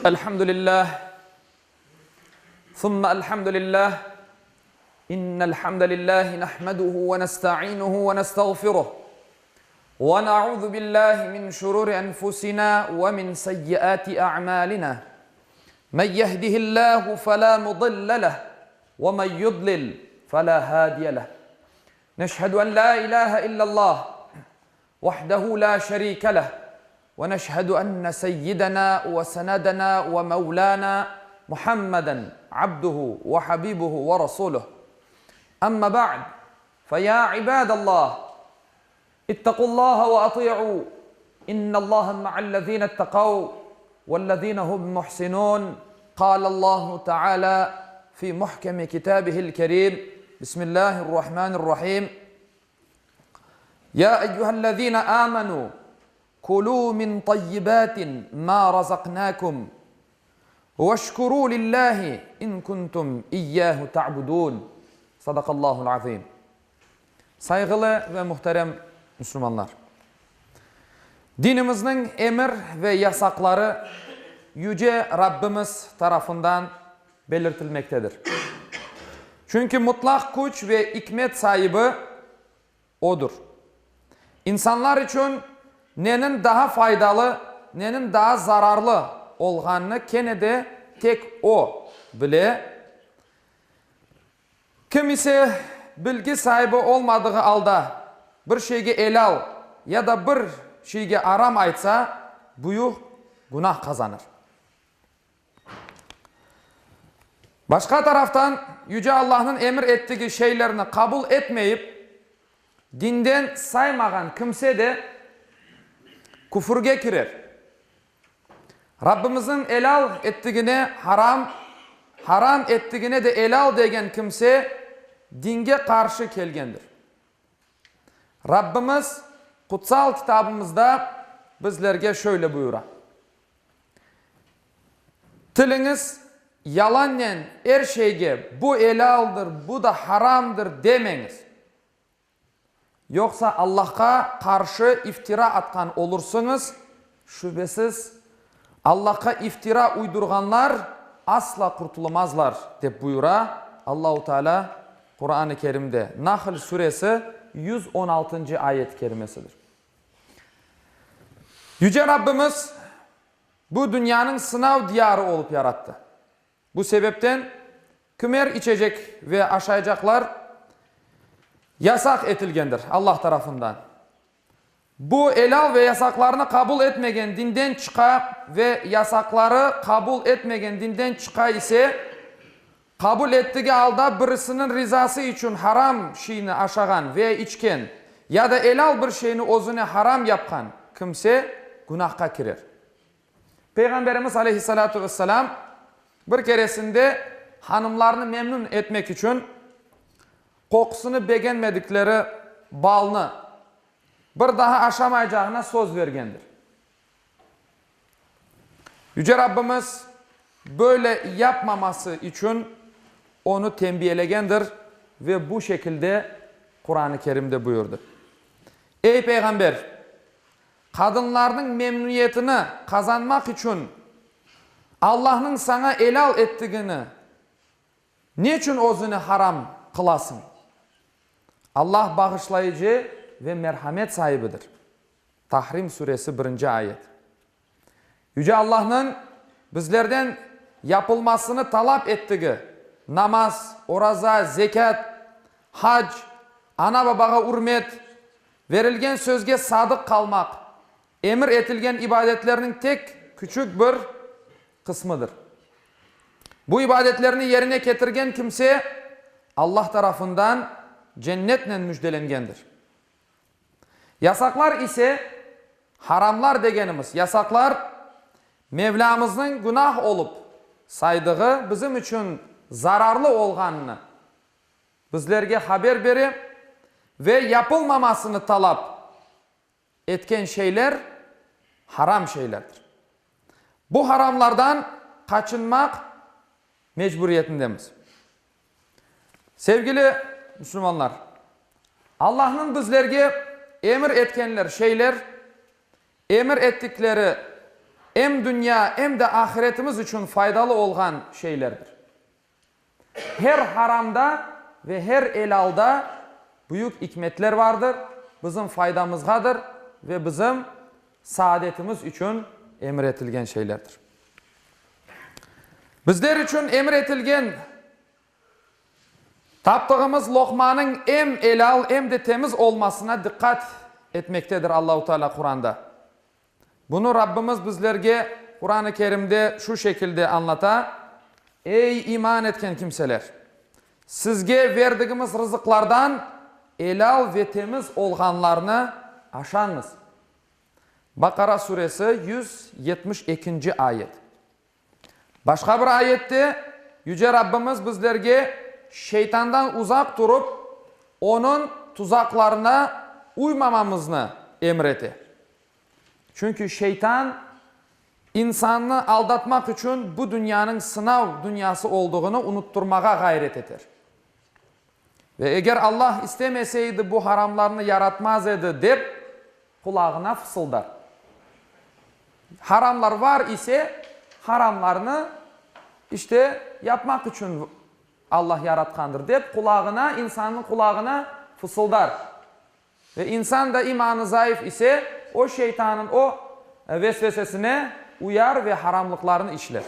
الحمد لله ثم الحمد لله إن الحمد لله نحمده ونستعينه ونستغفره ونعوذ بالله من شرور أنفسنا ومن سيئات أعمالنا من يهده الله فلا مضل له ومن يضلل فلا هادي له نشهد أن لا إله إلا الله وحده لا شريك له ونشهد أن سيدنا وسندنا ومولانا محمدا عبده وحبيبه ورسوله أما بعد فيا عباد الله اتقوا الله وأطيعوا إن الله مع الذين اتقوا والذين هم محسنون قال الله تعالى في محكم كتابه الكريم بسم الله الرحمن الرحيم يا أيها الذين آمنوا كلوا من طيبات ما رزقناكم واشكروا لله إن كنتم إياه تعبدون صدق الله العظيم Sayğılı ve muhterem Müslümanlar! Dinimizniñ emir ve yasaqları Yüce Rabbimiz tarafından belirtilmektedir. Çünki mutlaq küç ve ikmet saibi Odur. İnsanlar içün neniñ daha faydalı, neniñ daha zararlı olğanını kene de tek O bile. Kim ise bilgi saibi olmadığı alda bir şeyge elâl ya da bir şeyge aram aytsa, büyük günah qazanır. Başqa taraftan, Yüce Allahnıñ emir ettigi şeylerni qabul etmeyip, dinden saymağan kimse de küfürge kirer. Rabbimizniñ elâl ettigine haram, haram ettigine de elâl degen kimse dinge qarşı kelgendir. Rabbimiz Qutsal Kitabımızda bizlerge şöyle buyura, Tiliñiz yalannen er şeyge bu elâldır, bu da haramdır demeñiz. Yoqsa Allahqa qarşı iftira atqan olursıñız, şübesiz, Allahqa iftira uydurğanlar asla qurtulamazlar, dep buyura Allahu Teala Quran-ı Kerimde, Nahl suresi, 116-ncı ayet-i kerimesidir. Yüce Rabbimiz bu dünyanıñ sınav diyarı olıp yarattı. Bu sebepten kimer içecek ve aşaycaqlar yasaq etilgendir Allah tarafından. Bu elâl ve yasaqlarnı qabul etmegen dinden çıqa ve yasaqları qabul etmegen dinden çıqa ise, qabul ettigi alda birisiniñ rizası içün haram şeyni aşağan ve içken ya da elâl bir şeyni özüne haram yapqan kimse günahqa kirer. Peyğamberimiz aleyhissalâtu vesselâm bir keresinde hanımlarnı memnün etmek içün qoqusını begenmedikleri balnı bir daha aşamaycağına söz bergendir. Yüce Rabbimiz böyle yapmaması içün onı tenbiyelegendir ve bu şekilde Quran-ı Kerimde buyurdı, Ey Peyğamber! Qadınlarnıñ memnüniyetini qazanmaq içün Allahnıñ saña elâl ettigini neçün özüne haram qılasıñ? Allah bağışlayıcı ve merhamet saibidir. Tahrim suresi birinci ayet. Yüce Allahnıñ bizlerden yapılmasını talap ettigi namaz, oraza, zekât, hac, ana-babağa ürmet, verilgen sözge sadıq qalmaq, emir etilgen ibadetlerniñ tek küçük bir qısmıdır. Bu ibadetlerni yerine ketirgen kimse Allah tarafından cennetnen müjdelengendir. Yasaqlar ise, haramlar degenimiz yasaqlar, Mevlâmıznıñ günah olıp saydığı bizim içün zararlı olğanını bizlerge haber bere ve yapılmamasını talap etken şeyler haram şeylerdir. Bu haramlardan qaçınmaq mecburiyetindemiz. Sevgili müslümanlar, Allahnıñ bizlerge emir etkenler şeyler, emir ettikleri. Em dünya, em de ahiretimiz içün faydalı olğan şeylerdir. Her haramda ve her elâlda büyük ikmetler vardır, bizim faydamızğadır ve bizim saadetimiz içün emir etilgen şeylerdir. Bizler içün emir etilgen taptığımız loqmanıñ em elâl, em de temiz olmasına diqqat etmektedir Allahu Teala Quranda. Bunı Rabbimiz bizlerge Quran-ı Kerimde şu şekilde añlata, Ey iman etken kimseler! Sizge verdigimiz rızıqlardan elâl ve temiz olğanlarnı aşañız. Baqara suresi, 172-nci ayet. Başqa bir ayette Yüce Rabbimiz bizlerge şeytandan uzaq turıp, onıñ tuzaqlarına uymamamıznı emir ete. Çünki şeytan insannı aldatmaq içün bu dünyanıñ sınav dünyası olduğını unuttırmağa ğayret eter. Ve eger Allah istemeseydi bu haramlarnı yaratmaz edi dep qulağına fısıldar. Haramlar var ise, haramlarnı, işte, yapmaq içün Allah yaratqandır, dep qulağına, insannıñ qulağına fısıldar. Ve insan da imanı zayıf ise, o şeytanıñ o vesvesesine uyar ve haramlıqlarnı işler.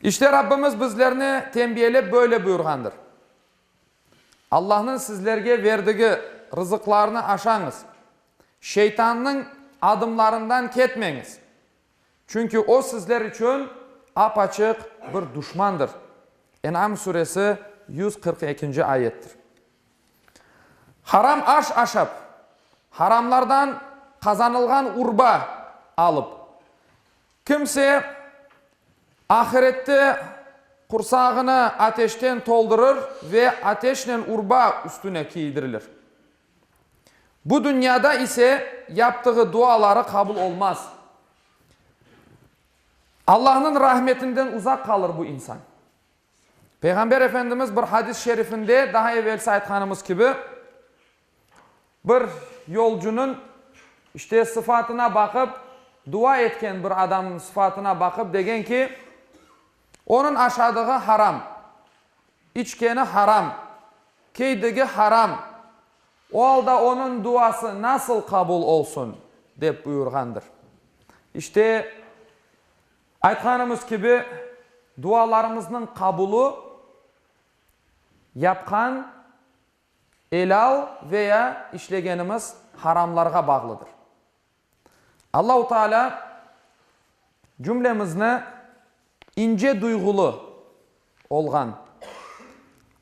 İşte Rabbimiz bizlerni tenbiyelep böyle buyurğandır. Allahnıñ sizlerge verdigi rızıqlarnı aşañız, şeytannıñ adımlarından ketmeñiz, çünki o sizler içün ap-açıq bir duşmandır. En'am suresi, 142-nci ayettir. Haram aş aşap, haramlardan qazanılğan urba alıp, kimse ahirette qursağını ateşten toldurır ve ateşnen urba üstüne kiydirilir. Bu dünyada ise yaptığı duaları qabul olmaz. Allahnıñ rahmetinden uzaq qalır bu insan. Peyğamber Efendimiz bir hadis-i şerifinde, daha evelsi aytqanımız kibi, bir yolcunıñ, işte, sıfatına baqıp, dua etken bir adamnıñ sıfatına baqıp degen ki, onıñ aşadığı haram, içkeni haram, keydigi haram, o alda onıñ duası nasıl qabul olsun, dep buyurğandır. İşte, Aytqanımız kibi, dualarımıznıñ qabulı yapqan elâl veya işlegenimiz haramlarğa bağlıdır. Allahu Teala cümlemizni ince duyğulı olğan,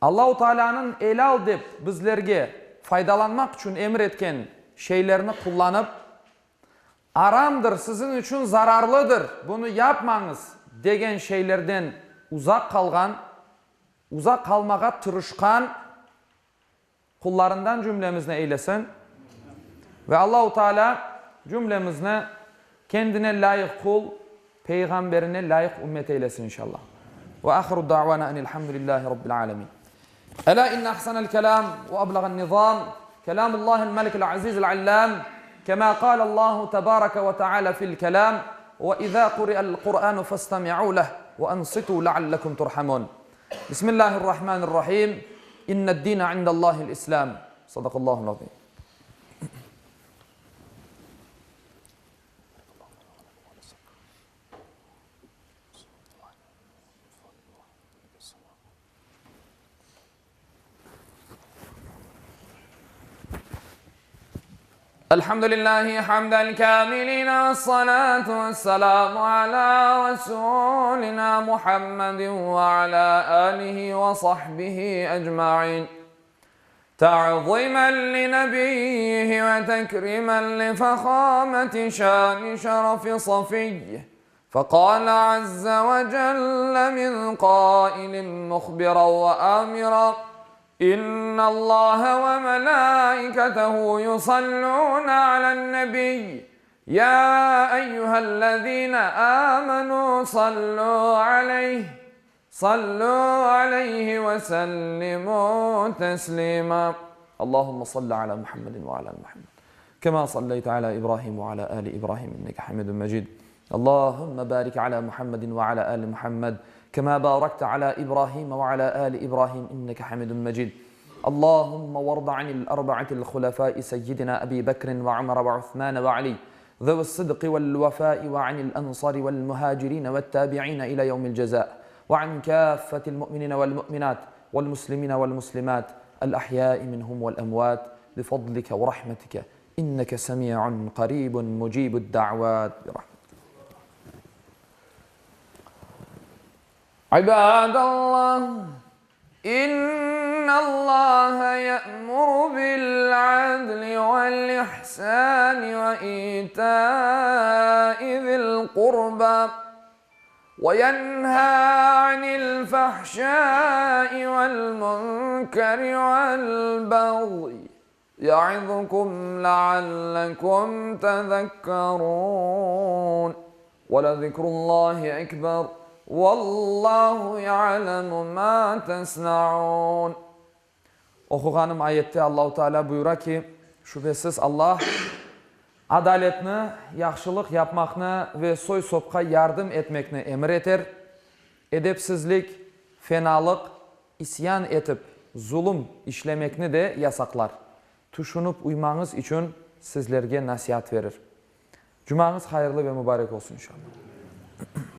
Allahu Teala'nıñ elâl dep bizlerge faydalanmaq içün emir etken şeylerni qullanıp, Aramdır, siziñ içün zararlıdır, bunı yapmañız, degen şeylerden uzaq qalğan, uzaq qalmağa tırışqan qullarından cümlemizni eylesin ve Allahu Teala cümlemizni kendine lâyıq qul, Peyğamberine lâyıq ümmet eylesin inşallah. Ve ahiru da'vana enilhamdülillahi rabbil alemin. Ela inne ahsanel kelam ve ablağan nizam kelamullahil melikil azizil allam kema qalallahu tebareke ve teala fil kelam ve iza kuri'el Kur'anu festemi'u leh ve ansitu leallekum turhamun. Bismillahirrahmanirrahim. İnned-dine indallahil islam. Sadakallahul azim. الحمد لله حمد الكاملين والصلاة والسلام على رسولنا محمد وعلى آله وصحبه أجمعين تعظيما لنبيه وتكريما لفخامة شان شرف صفيه فقال عز وجل من قائل مخبرا وآمرا إن الله وملائكته يصلون على النبي يا أيها الذين آمنوا صلوا عليه صلوا عليه وسلموا تسليما اللهم صل على محمد وعلى محمد. Kema salleyte ala İbrahim ve ala ali İbrahim inneke Hamidun Mecid. Allahümme barik ala Muhammedin ve ala ali Muhammed. Kema barakte ala İbrahim ve ala ali İbrahim inneke Hamidun Mecid. Allahümme varda anil arba'atil hulefai seyyidina Ebi Bekrin ve Ömer ve Osman ve Ali. ذوي الصدق والوفاء وعن الأنصار والمهاجرين والتابعين إلى يوم الجزاء وعن كافة المؤمنين والمؤمنات والمسلمين والمسلمات الأحياء منهم والأموات بفضلك ورحمتك إنك سميع قريب مجيب الدعوات برحمتك عباد الله إن الله يأمر بالعدل والإحسان وإيتاء ذي القربى وينهى عن الفحشاء والمنكر والبغي يعظكم لعلكم تذكرون ولذكر الله أكبر والله يعلم ما تصنعون Oquğanım ayette Allahu Teala buyura ki, Şübhesiz Allah adaletni, yahşılıq yapmaqnı ve soy-sopqa yardım etmekni emir eter, edepsizlik, fenalıq, isyan etip zulum işlemekni de yasaqlar. Tüşünip uymañız içün sizlerge nasiat verir. Cumañız hayırlı ve mubarek olsun inşallah.